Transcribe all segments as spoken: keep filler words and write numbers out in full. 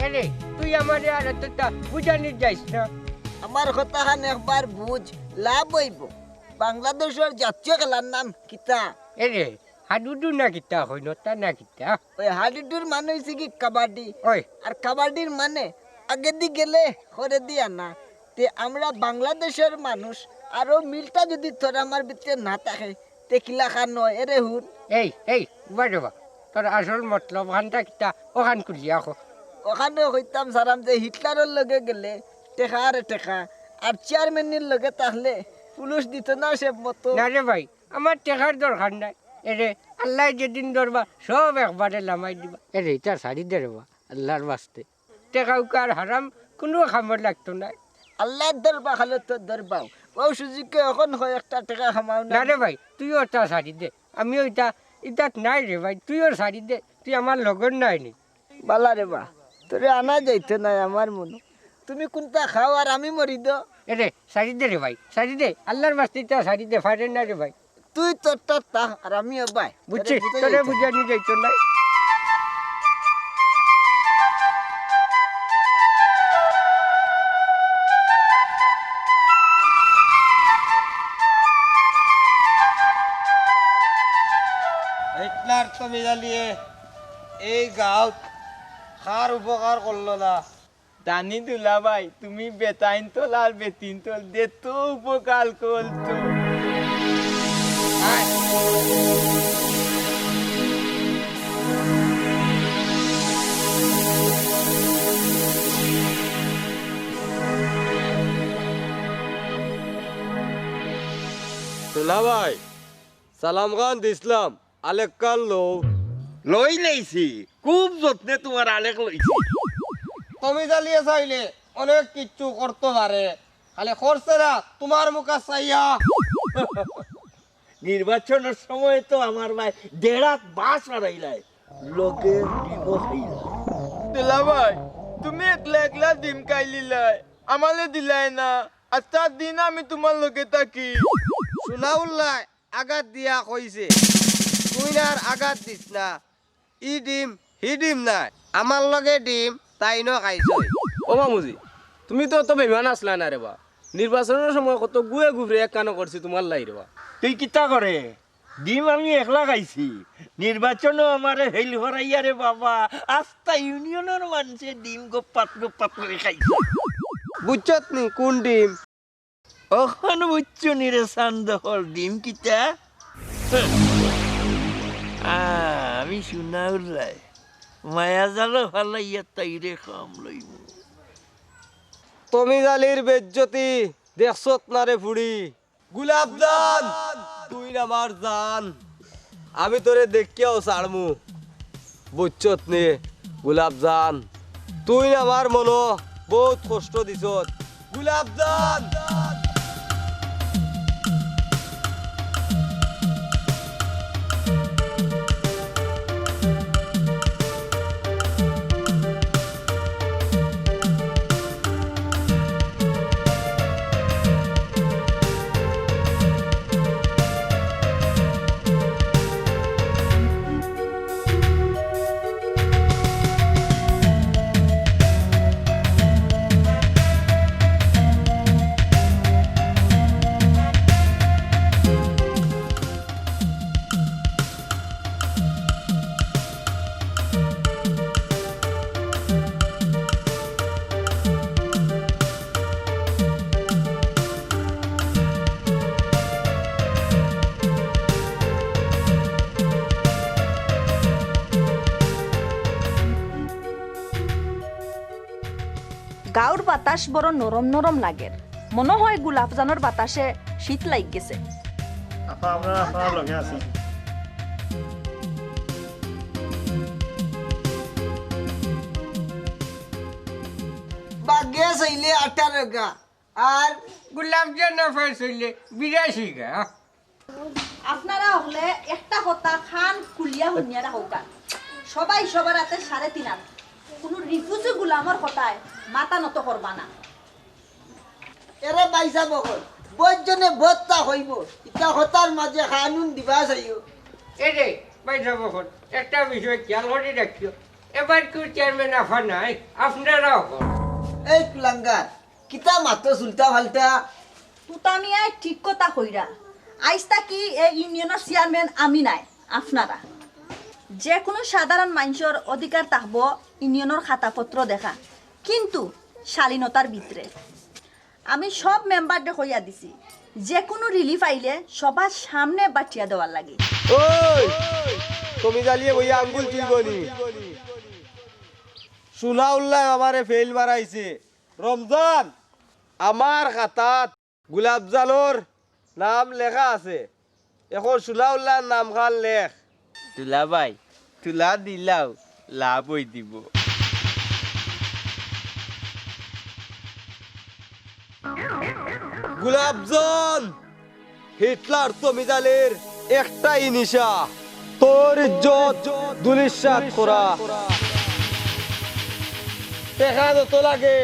এরে, তুই আমারে আর অতটা বুঝানি যাইস না। আমার কথাখান একবার বুঝ, লাভ অইবো। বাংলাদেশর জাতীয় খেলার নাম কিতা? এরে, হাডুডু না কিতা কইন, তা না কিতা? ওই হাডুডুর মানে অইছে কি কাবাডি। ওই। আর কাবাডির মানে আগেদি গেলে খরেদি আনা। তে আমরা বাংলাদেশর মানুষ, আর অউ মিলটা যুদি তোর আমার ভিতরে না থাকে, তে কিলাখান অয়? এরে হুন। এই, এই, উবা রে বা, তোর আসল মতলবখানটা কিতা? অখান খুলিয়া ক। অখান কইতাম চাইরাম যে হিটলারর লগে গেলে টেকা আরে টেকা, আর চেয়ারম্যানর লগে থাকলে পুলিশ দিত না সে মতো। না রে ভাই, আমার টেকার দরকার নাই। এরে, আল্লায় যেদিন ধরবা, সব একবারে লামাই দিবা। এরে, ইতা ছাড়ি দে রে বা, আল্লার ওয়াস্তে। টেকা উকার হারাম কুনু কামো লাগতো নায়। আল্লার দরবা খালো তো দরবাও। অউ সুযোগে অখন কয় একটা টেকা কামাও না। না রে ভাই, তুইও ইতা ছাড়ি দে। আমিও ইতা, ইতাত নাই রে ভাই, তুইও ছাড়ি দে। তুই আমার লগর নায় নি। বালা রে বা, তোরে আনা যাইতো নায় আমার মনো। তুমি কুনতা খাও আর আমি মরি দো। এরে, ছাড়ি দে রে ভাই, ছাড়ি দে। আল্লার ওয়াস্তে ইতা ছাড়ি দে, পারে না রে ভাই। তুই তোরটা তা, আর আমি আব্বাই। বুঝছি, তোরে বুঝাইতো নায়। হিটলার তো মিলালিয়ে এই গাঁওত কার উপকার করলো না? দানি দুলাভাই, তুমি বেতাইন তল আর বেতিন তল দে তো উপকার করতো। দুলাভাই, সালাম খান দিছলাম। আলেক কান লও। লই লইছি, খুব যত্নে তুমার আলেক লইছি। তুমি জালিয়ে চাইলে অনেক কিচ্ছু করতো পারে, খালি করছে না তুমার মুখা চাইয়া। নির্বাচনর সময় তো আমার ভাই দেড়াত বাস হারাইলায়, লগে ডিমও খাইলায়। দুলাভাই, তুমি একলা একলা ডিম খাইলিলায়, আমালে দিলায় না। আচ্ছা, দিন আমি তুমার লগে থাকি। সুনাউল্লায় আঘাত দিয়া কইছে, "তুই না আর আঘাত দিস না, ই ডিম, হি ডিম নায়, আমার লগে ডিম, তাইনও খাইছই।" ও মামুজি, তুমি তো অত বেইমান আছলায় না রে বা। নির্বাচনর সময় কত গুয়ে গুবরে এক কানো করছি তুমার লাগি রে বা। তুই কিতা করে? ডিম আমি একলা খাইছি, নির্বাচনো আমারে ফেইল করাইয়া রে বাবা, আস্তা ইউনিয়নর মানষে ডিম গপ্পাত গপ্পাত করি খাইছে। বুঝছত নি কুন ডিম? অখন বুঝছো নি রে চান্দকর ডিম কিতা? আ, আমি সুনাউল্লায় মায়া জালো ফালাইয়া তাইরে কাম লইমু। তমিজ আলীর বেইজ্জতি দেখছত না রে ফুড়ি? গুলাবজান, তুই না আমার জান। আমি তোরে দেখিয়াও ছাড়মু, বুঝছত নি? গুলাবজান, তুই না আমার মনো বউত কষ্ট দিছত। গুলাবজান। গাউর বাতাস বড় নরম নরম লাগের। মনো হয় গুলাফজানর বাতাসে শীত লাগি গেছে। আপা, আমরা আপনার লগে আছি। বাগে চাইলে আঠারো গা, আর গুলাফজান আফায় চাইলে বিরাশি গা। আপনারা অকলে একটা কথা কান খুলিয়া হুনিয়া রাখউক্কা। সবাই সবার আতে সাড়ে তিন আত। কুনু রিফুজি গুলামর কথায় মাথা নত করবা না। এরে ভাইসাব অকল, বউত জনে বউততা কইবো, ইতা কথার মাঝে কানুন দিবা চাইও। এরে ভাইসাব অকল, একটা বিষয় খেয়াল করি রাখিও। এবার কেউ চেয়ারম্যান আফা নাই, আপনারাও কর। এই কুলাঙ্গার, কিতা মাতস উল্টা পাল্টা? তুতা মিয়ায় ঠিক কথা কইরা। আইজ থাকি এই ইউনিয়নর চেয়ারম্যান আমি নায়, আপনারা। যে কুনু সাধারণ মানষর অধিকার থাকবো ইউনিয়নর খাতাপত্র দেখা, কিন্তু শালীনতার ভিতরে। আমি সব মেম্বাররে কইয়া দিছি, যে কুনু রিলিফ আইলে সবার সামনে বাটিয়া দেওয়ার লাগি। ওই, তুমি জালিয়ে বইয়া আঙ্গুল চুইবনি। সুনাউল্লায় আমারে ফেইল মারাইছে। রমজান, আমার খাতাত গোলাপজানর নাম লেখা আছে। এখন সুনাউল্লার নামখান লেখ। দুলাভাই, তুলা দিলাও, লাভ অই দিব। গোলাপজান, হিটলার তমিজালির একটাই নিশা, তোর ইজ্জত ধুলিস্যাৎ করা। টেকা যত লাগে,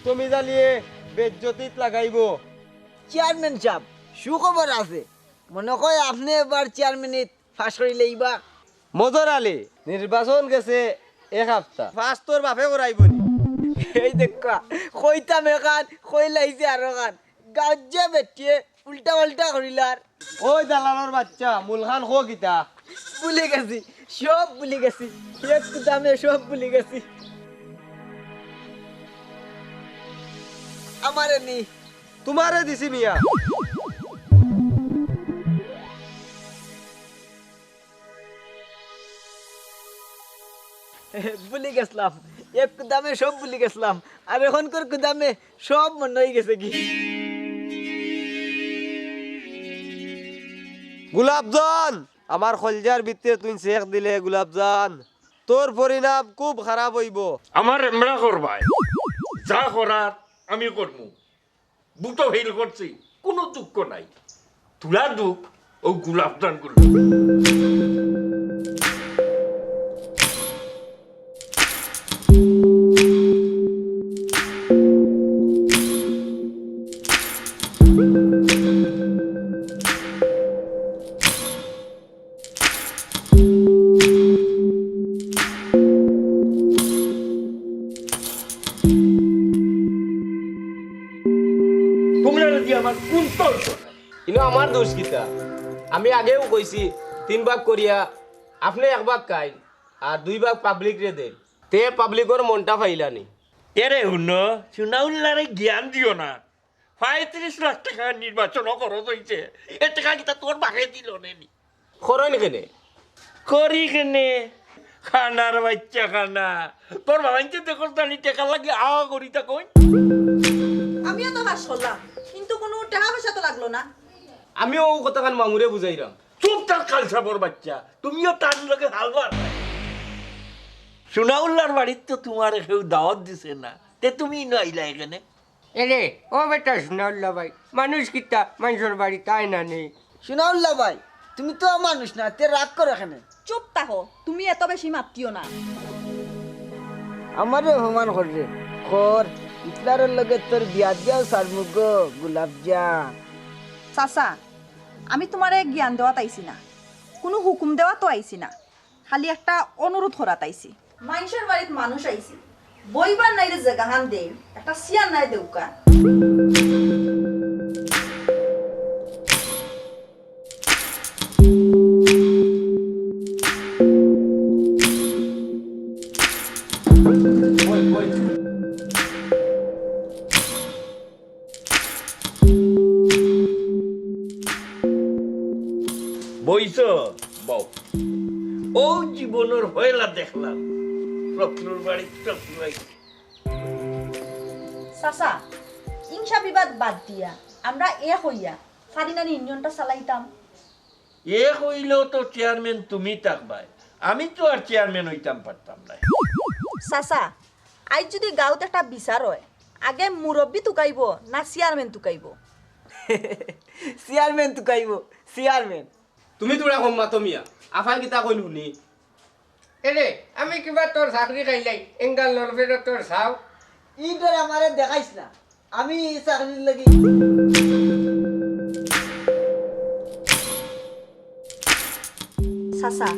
তমিজালিয়ে বেইজ্জতিত লাগাইবো। চেয়ারম্যান সাব, সুখবর আছে। মনো কয় আপনে এবার চেয়ারম্যানিত ফাঁস করিলাইবা। মজর আলী, নির্বাচন গেছে এক হাপ্তা, ফাঁস তোর বাপে করাইবো নি? এই দেখা, কইতাম এখান, কইলাইছে আরোখান। গাউত যে বেটিয়ে উল্টা পাল্টা করিলার। ওই দালালর বাচ্চা, মূলখান কো কিতা? ভুলি গেছি, সব ভুলি গেছি। এক কুদামে সব ভুলি গেছি। আমারে নি। তুমারে দিছি মিয়া। ভুলি গেছলাম, এক কুদামে সব ভুলি গেছলাম, আর এখনকার কুদামে সব মনো অই গেছে গি। গোলাপজান, আমার কলজার ভিতরে তুই সেক দিলে গোলাপজান, তোর পরিণাম খুব খারাপ অইবো। আমার এমরা করবায়, যা করার আমি করমু। বুটো ফেইল করছি, কুনু দুঃখ নাই। তুলা দুঃখ, ও গোলাপজানগুলো। তুমরারে দিয়া আমার কুন দোষ অয়? ইনো আমার দোষ কিতা? আমি আগেউ কইছি, তিন ভাগ করিয়া আপনে এক ভাগ খাইন, আর দুই ভাগ পাবলিকরে দেইন। তে পাবলিকর মনটা পাইলানি। এরে হুনো, সুনাউল্লারে জ্ঞান দিও না। পঁয়ত্রিশ লাখ টেকা নির্বাচনো খরচ অইছে, এ টেকা কিতা তোর বাপে দিলো নে নি? খরচ কেনে? করি কেনে? খানার বাচ্চা খানা। তোর বাবাইনতে দেখোস না নি টেকার লাগি আওয়া করি তা কই? আমিও তো পাস করলাম, কিন্তু কুনু টেকা পয়সা তো লাগলো না। আমিও অউ কথাখান মামুরে বুঝাইরাম। চুপ থাক কালসাপর বাচ্চা, তুমিও তার লগে হালবার। সুনাউল্লার বাড়িত তো তুমারে কেউ দাওয়াত দিছে না, তে তুমি ইনো আইলা এখানে? এরে, ও বেটা সুনাউল্লা ভাই, মানুষ কিতা মানষর বাড়িত আয় না নি? সুনাউল্লা ভাই, তুমি তো মানুষ না, তে রাগ করো কেনে? চুপ থাকো, তুমি এত বেশি মাতিও না। আমারে অপমান কররে, কর, হিটলারর লগে তোর বিয়া দিয়াউ ছাড়মু গো, গোলাপজান। চাচা, আমি তুমারে জ্ঞান দেওয়াত আইছি না, কুনু হুকুম দেওয়াত তো আইছি না। খালি একটা অনুরোধ করাত আইছি। মানষর বাড়িত মানুষ আইছে, বইবার নাইলে জাগাখান দেইন, একটা চেয়ার নায় দেউক্কা। বইছো? বও। অউ জীবনর পয়লা দেখলাম, রত্নর বাড়িত রত্ন আইছে। চাচা, হিংসা বিবাদ বাদ দিয়া, আমরা এক অইয়া, পারি না নি ইউনিয়নটা চালাইতাম? এক অইলেও তো চেয়ারম্যান তুমি থাকবায়, আমি তো আর চেয়ারম্যান অইতাম পারতাম নায়। চাচা, আইজ যুদি গাউত একটা বিচার অয়, আগে মুরব্বি তুকাইবো না চেয়ারম্যান তুকাইবো? চেয়ারম্যান তুকাইবো, চেয়ারম্যান। তুমি থুড়া কম মাতো মিয়া, আফায় কিতা কইন হুনি। এরে, আমি কিবা তোর চাকরি খাইলাই, এঙ্গাল নরফেরো তোর চাও। ই ডর আমারে দেখাইস না, আমি ই চাকরির লাগি। চাচা,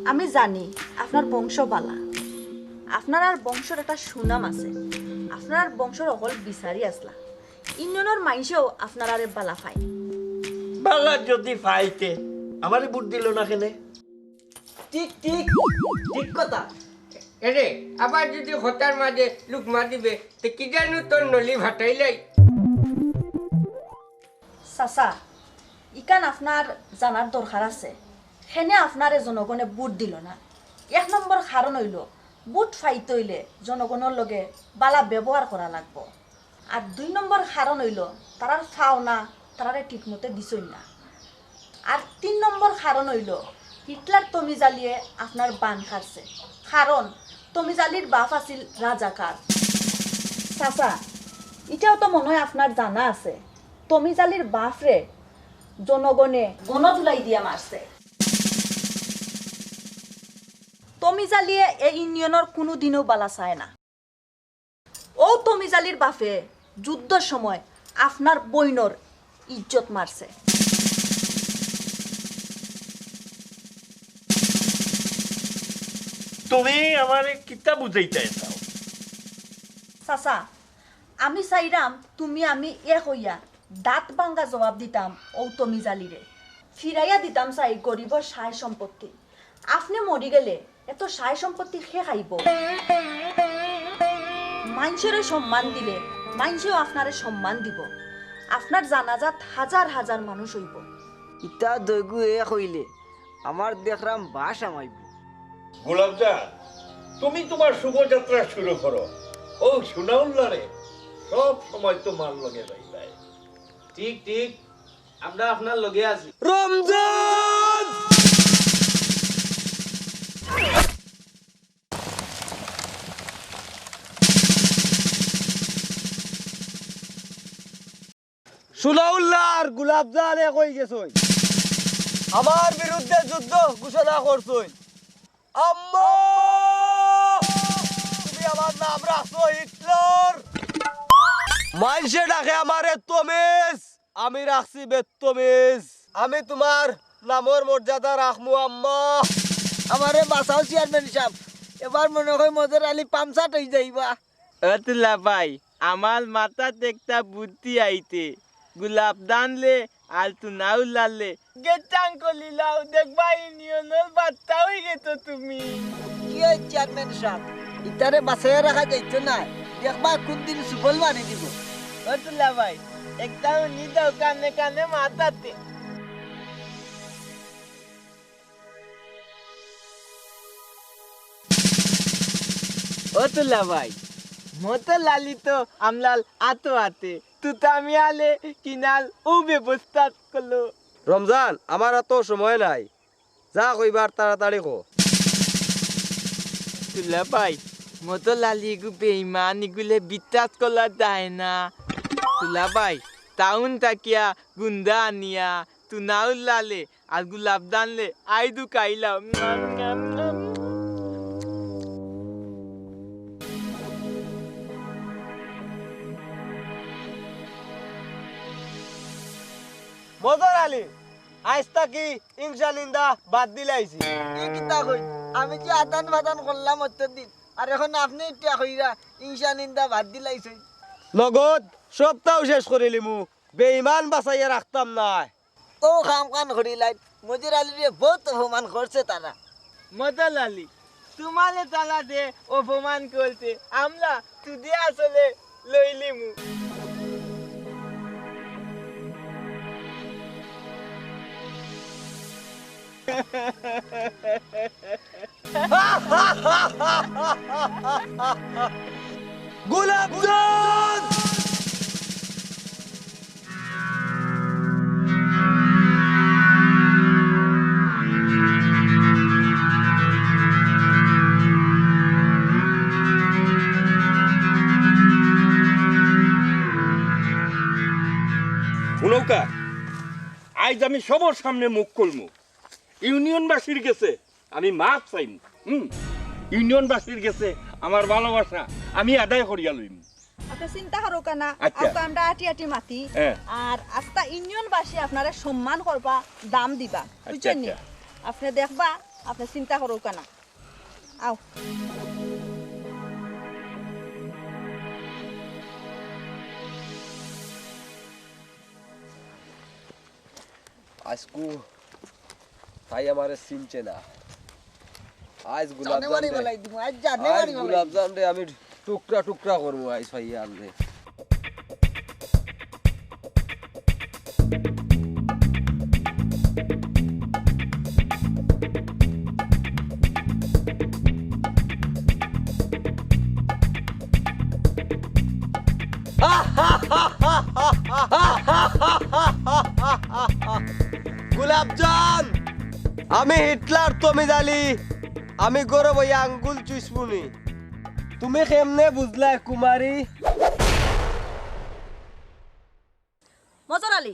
আমি জানি আপনার বংশ বালা। আপনারার বংশর একটা সুনাম আছে, আপনারার বংশর অকল বিচারি আছলা, ইউনিয়নর মাইনষেও আপনারারে বালা পায়। বালা যদি পাইতে, আমারে ভোট দিল না কেনে? ঠিক, ঠিক, ঠিক কথা। এরে, আবার যদি কথার মাঝে লুকমা দিবে, তে কি জানু তোর নলি ফাটাইলাই। চাচা, ইখান আপনার জানার দরকার আছে, কেনে আপনারে জনগণে ভোট দিল না। এক নম্বর কারণ অইলো, ভোট পাইতে অইলে জনগণর লগে বালা ব্যবহার করা লাগবো। আর দুই নম্বর কারণ অইলো, তারার পাওনা তারারে ঠিকমতে দিছইন না। আর তিন নম্বর কারণ অইলো, হিটলার তমিজ আলীয়ে আপনার বান কাড়ছে, কারণ তমিজ আলীর বাপ আছিল রাজাকার। চাচা, ইটাও তো মনে হয় আপনার জানা আছে, তমিজ আলীর বাপরে জনগণে গণধুলাই দিয়া মারছে। তমিজ আলীয়ে এ ইউনিয়নর কুনুদিনও বালা চায় না। অউ তমিজ আলীর বাপে যুদ্ধর সময় আপনার বইনর ইজ্জত মারছে। তুমি আমারে কিতা বুঝাইতায় চাও? চাচা, আমি চাইরাম তুমি আমি এক অইয়া দাঁত ভাঙ্গা জবাব দিতাম অউ তমিজ আলীরে। ফিরাইয়া দিতাম চাই গরিবর সায় সম্পত্তি। আপনে মরি গেলে এত সায় সম্পত্তি কে খাইবো? মাইনষরে সম্মান দিলে মাইনষেও আপনারে সম্মান দিবো। আপনার জানাজাত হাজার হাজার মানুষ অইবো। ইতা দুইগু এক অইলে আমার দেখরাম বাশ আমাইবো। গোলাপজান, তুমি তুমার শুভযাত্রা শুরু করো। অউ সুনাউল্লারে সব সময় তুমার লগে পাইবায়। ঠিক, ঠিক, আমরা আপনার লগে আছি। রমজান! সুনাউল্লাহ আর গোলাপজান এক অইগেছইন। আমার বিরুদ্ধে যুদ্ধ ঘোষণা করছইন। আম্মা! তুমি আমার নাম রাখছো হিটলার। মাইনষে ডাকে আমারে তমিজ, আমি রাখছি বেত্তমিজ। আমি তুমার নামর মর্যাদা রাখমু আম্মা। আমারে বাঁচাও চেয়ারম্যান সাব, এবার মনে হয় মজর আলী পামচাট অই যাইবা। ও তুলা ভাই, আমার মাথাত একটা বুদ্ধি আইতে, গোলাপজানলে আর তুনাউল্লালে গেটাং কলিলাও, দেখবা ইউনিয়নর বাট্টা অইগেছো তুমি। কি অয় চেয়ারম্যান সাব, ইতারে বাঁচাইয়া রাখা যাইতো নায়, দেখবা কুনদিন সুবল মারি দিবো। ও তুলা ভাই, একটা উনি দাও কানে কানে মাতাতে। ও তুলা ভাই, মতো লালি তো আমলাল আতো আতে, তুতা মিয়ালে কিনাল ও ব্যবস্থা করলো। রমজান, আমার অত সময় নাই, যা কইবার তাড়াতাড়ি কও। তুলা ভাই, মতো লালি ইগু বেইমান, ইগুলে বিত্তাস কলা যায় না। তুলা ভাই, টাউন থাকিয়া গুন্দা আনিয়া, তুনাউল্লালে আর গোলাপজানলে আইদু খাইলাম। মজর আলী, আইজ থাকি হিংসা নিন্দা বাদ দিলাইছি। ই কিতা কই? আমি যে আদান বাদান করলাম অতদিন, আর এখন আপনে ইটা কইরা হিংসা নিন্দা বাদ দিলাইছইন। নগদ সবটাউ শেষ করিলিমু, বেইমান বাঁচাইয়া রাখতাম নায়। ও কাম কান করিলাইন, মজর আলীরে বউত অপমান করছে তারা। মতো লালি, তুমারে তারা দে অপমান করতে, আমরা তুদে আসলে লইলিমু। গোলাপজান! হুনউক্কা, আইজ আমি সবর সামনে মুখ খুলমু। ইউনিয়নবাসীর গেছে আমি মাফ চাইমু। হুম, ইউনিয়নবাসীর গেছে আমার ভালোবাসা আমি আদায় করিয়া লইমু। আপনে চিন্তা করউক্কা না, আচ্ছা। আউক্কা আমরা আটি আটি মাতি। হ্যাঁ। আর আস্তা ইউনিয়নবাসী আপনারে সম্মান করবা, দাম দিবা, আচ্ছা, বুঝছইন নি? আচ্ছা। আপনে দেখবা, আপনে চিন্তা করউক্কা না। আও। আইজকু তাই আমারে চিনছে না। আইজ গোলাপ জানে জান মারি রে, ফালাই দিমু, আইজ জানে আইজ মারি ফালাই গোলাপ দিমু। জান রে আমি টুকরা টুকরা করমু আইজ ভাই আর রে। গোলাপজান, আমি হিটলার তমিজ আলী, আমি গরব অইয়া আঙ্গুল চুষমুনি। তুমি কেমনে বুঝলায় কুমারী? মজর আলী,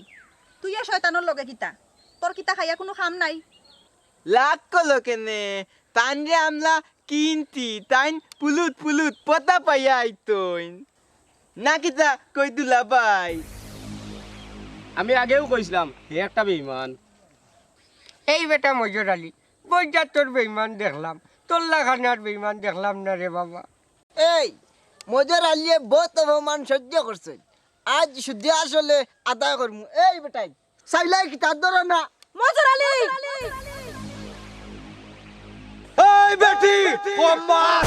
তুই এ শয়তানর লগে কিতা? তোর কিতা খাইয়া কুনু কাম নাই? লাগ কলো কেনে? তানরে আমলা কিনতি, তাইন পুলুত পুলুত পতা পাইয়া আইতইন। না কিতা কই দুলাভাই? আমি আগেউ কইছলাম, হে একটা বেইমান। এই বেটা মজর আলী, বইজাত তোর বেইমান দেখলাম, তোর লাখান আর বেইমান দেখলাম না রে বাবা। এই, মজর আলীয়ে বউত অপমান সইজ্য করছইন, আইজ শুদ্ধি আসলে আদায় করমু। এই বেটাইন, চাইলাই কিতা ধরো না। মজর আলী! এই বেটি, কম মাত।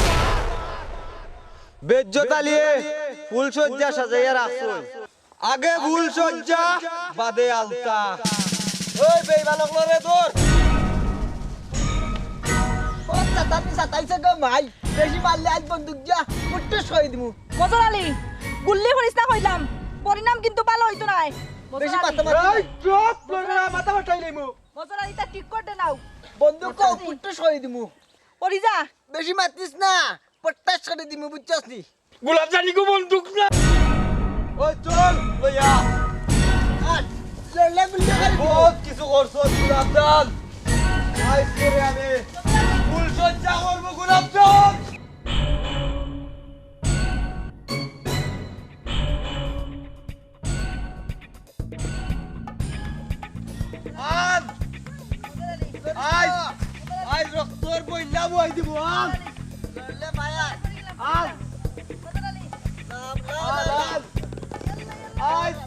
বেইজ্জত আলীয়ে ফুলসজ্জা সাজাইয়া রাখছইন। আগে ফুলসজ্জা, বাদে আলতা। ওই বেইমান অকলরে ধর। ও চাতানি চাতাইছে গো মাই। বেশি মারলে আইজ বন্দুক দিয়া ফুট্টুস করি দিমু। মজর আলী, গুল্লি করিস না কইলাম। পরিণাম কিন্তু ভালা অইতো নায়। মজর বেশি আলী। মাথা মাথা এই চুপ, লড়ে না, মাথা ফাটাই লইমু। মজর আলী, তা ঠিক করতে নাও। বন্দুক কও, ফুট্টুস করি দিমু। পরি যা। বেশি মাতিস না, পট্টাস করি দিমু, বুঝছস নি? গোলাপ জানি গো বন্দুক না। ওই চল, লইয়া। আর লড়লে গুল্লি করি দিমু। বউত কিছু করছস গোলাপ জান। আইজ করে আমি ফুলসজ্জা করমু গোলাপ জান। আন! আইজ, আইজ রক্তর বন্যা বই দিমু, আন! আন! আন, আন! আইজ,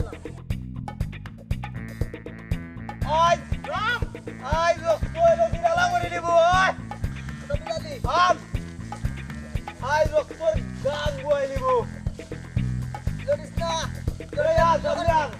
আইজ, আইজ রক্ত এলো বিড়ালা করে নিব, আয়! আন! আইজ রক্তর গান বই নিব। লড়িস না। এই আন, সামনে আন।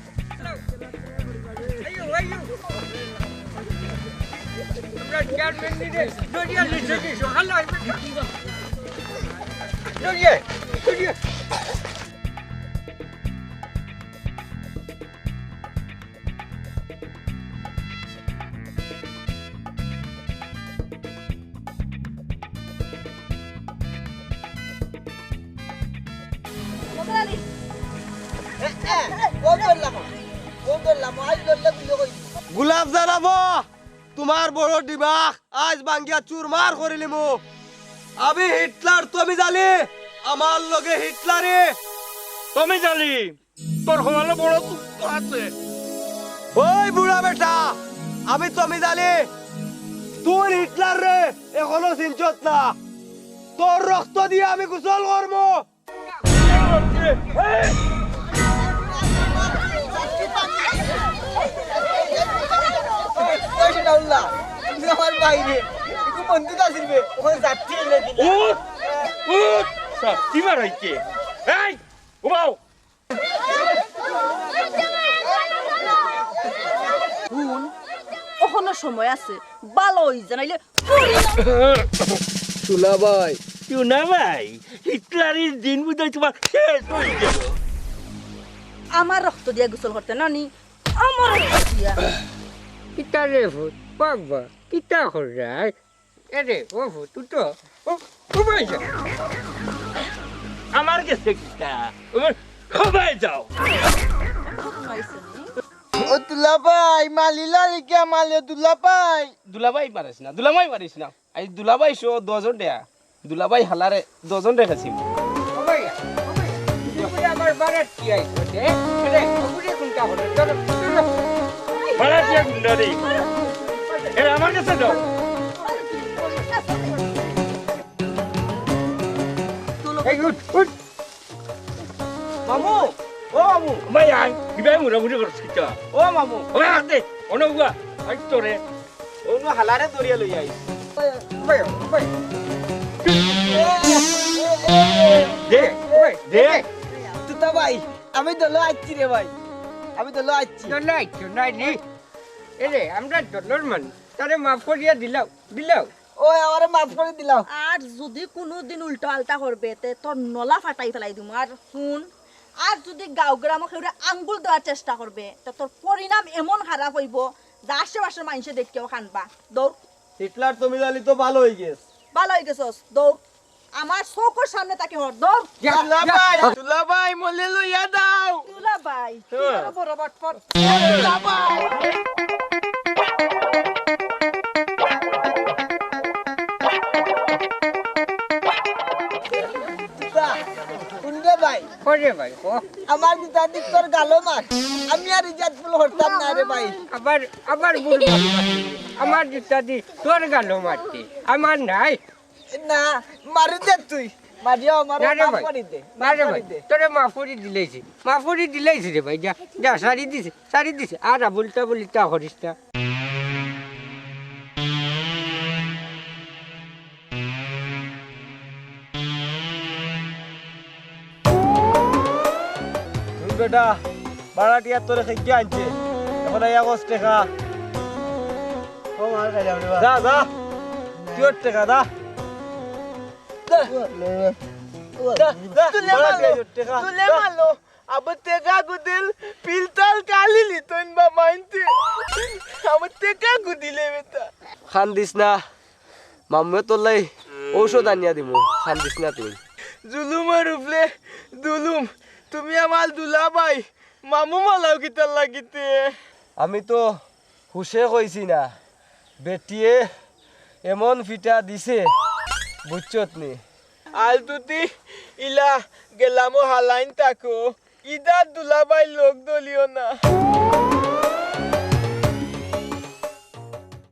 এ, এ, কোন ধরলাম? কোন ধরলাম? আইজ ধরলে গুলি কই? গোলাপ জানাবো, তোমার বড় দিমাগ আইজ ভাঙ্গিয়া চুরমার করিলিমু। আমি হিটলার তমিজ আলী, আমার লগে হিটলারে। তমিজ আলী, তোর কপালো বড় দুঃখ আছে। ওই বুড়া বেটা, আমি তমিজ আলী, তুই হিটলাররে এখনো চিনছস না। তোর রক্ত দিয়া আমি গোসল করমু। ওই শালাউল্লাহ, তুমি আমার বাইরে, একটু বন্দুক আছিল বে, ওখানে যাত্রী এনে দিল। উঠ, উঠ, সব কি মারাইছে? এই, ঘুমাও। হুন, অখনো সময় আছে, ভালা অই যা, নাইলে দুলাভাই। দুলাভাই, হিটলারির দিন বুঝাই তোমার শেষ অই গেল। আমার রক্ত দিয়া গোসল করতে নানি, আমার রক্ত দিয়া। কিতা রে ফুত, বাবা, কিতা কররায়? এরে, ও ফুত, উঠো। ও, ও ভাই যা। আমার গেছে কিতা? ও, ও ভাই যাও। ও দুলাভাই, মালিলা লেখা মালে দুলাভাই। দুলাভাই মারিস না, দুলাভাই মারিস না। এই দুলাভাই সহ দশজন রেয়া। দুলাভাই হালারে দশজন রেখেছি। ও ভাই, ও ভাই, তুই করে আমার বাড়ার কি আইস, এ? এরে, ওগুলি কোনটা হলো? চলো, চলো। বাড়ার কি গুন্ডা রে? এরে, আমার কাছে যাও। এই উঠ, উঠ। মামু, ও মামু। ভাই, আয়। কি ভাই, মুড়ামুড়ি করছিস কিতা? ও মামু। ও ভাই, আতে, অনগুয়া। আই তোরে। অনো হালারে ধরিয়া লই আই। ওই, ওই, ওই। দে, ওই, দে। তুতা ভাই, আমি দলো আইছি রে ভাই। আমি দলো আইছি। দলো আইছো, নাই নি? এরে, আমরা দলর মানুষ। তারে মাফ করিয়া দিলাও, দিলাও। ওই, আমারে মাফ করি দিলাও। আর যুদি কুনুদিন উল্টা আল্টা করবে, তে তোর নলা ফাটাই ফেলাই দিমু। আর হুন, আর যুদি গাঁও গ্রামো কেউরে আঙ্গুল দেওয়ার চেষ্টা করবে, তে তোর পরিণাম এমন খারাপ অইবো, যে আশেপাশের মাইনষে দেখিয়াও কানবা। দৌড়। হিটলার তুমি জানি তো ভালো অই গেছ। ভালো অই গেছস, দৌড়। আমার চউখর সামনে থাকি হর, দৌড়। দুলাভাই, দুলাভাই, মলে লইয়া দাও। দুলাভাই, তুই হ্যাঁ। বড় বড় বাটপার। দুলাভাই। হুন রে ভাই। ওরে ভাই, ও। আমার দুতা দি তোর গালো মার। আমি আর ইজ্জত ফুল হরতাম না রে ভাই। আবার, আবার বুড়ো মারতে। আমার দুতা দি তোর গালো মারতে। আমার নাই। না, মারি দে তুই। মারিয়া আমারে না রে মাফ ভাই। করি দে। না রে মাফ ভাই। করি দে। তোরে মাফ করি দিলাইছি। মাফ করি দিলাইছি রে ভাই। যা, যা, সারি দিছি, সারি দিছি। আর আবুল তাবুল ইতা করিস না। তুই বেটা, ভাড়াটিয়া তোরে খেকে আনছে। এখন আইয়া কস টেকা। ও মার খাইলাম রে বা। যা, যা। তুই ওর টেকা, যা। যা, যা, তুলে ভাড়াটিয়া মারলো। তোর টেকা। তুলে যা। মারলো। আবার টেকা গুদিল, পিলতাল কালি লিতইন বা মাইনতে। আবার টেকা গুদিলে বেটা। কান্দিস না, মামুয়ে তোর লাগি ঔষধ আনিয়া দিমু, কান্দিস না তুই। জুলুমর উপরে জুলুম, তুমি আমার দুলাভাই, মামু মারলাও কিতার লাগিতে? আমি তো হুশে কইছি না, বেটিয়ে এমন ফিটা দিছে, বুঝছত নি? আলতুতি ইলা গেলামো হালাইন তাকো, ইদার দুলাভাই লোক দলিও না।